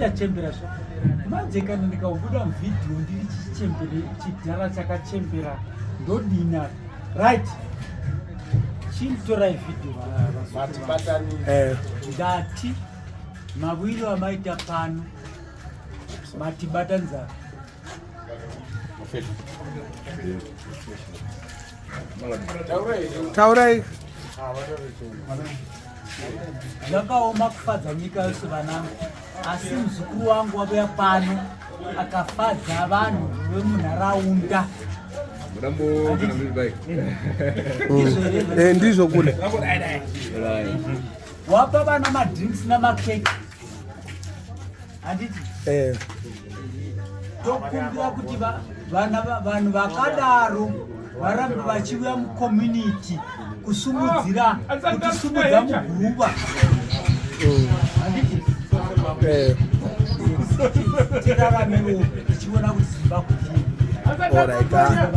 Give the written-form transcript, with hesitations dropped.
Ndachembera zva manje, kana ndikabuda muvhidhiyo ndiri chichembere, chidhara chakachembera, ndodina? Right, chintorai vhidhiyo. Ndati mawiro amaita pano matibatanidza. Taurai. Zvakaoma kufadza nyika yose, vanangu, asi muzukuru wangu wavuya pano akafadza vanhu vemunharaunda. Ndizvo kule. Wapa vana madrinks namakeki, handiti? Eh. Tokumbira kuti vanhu vakadaro varambe vachiuya mucommunity kusumudzira, kutisumudza muguruva, handiti? Eh. Tiraramewo tichiona kuti Zimbabwe Alright, ah.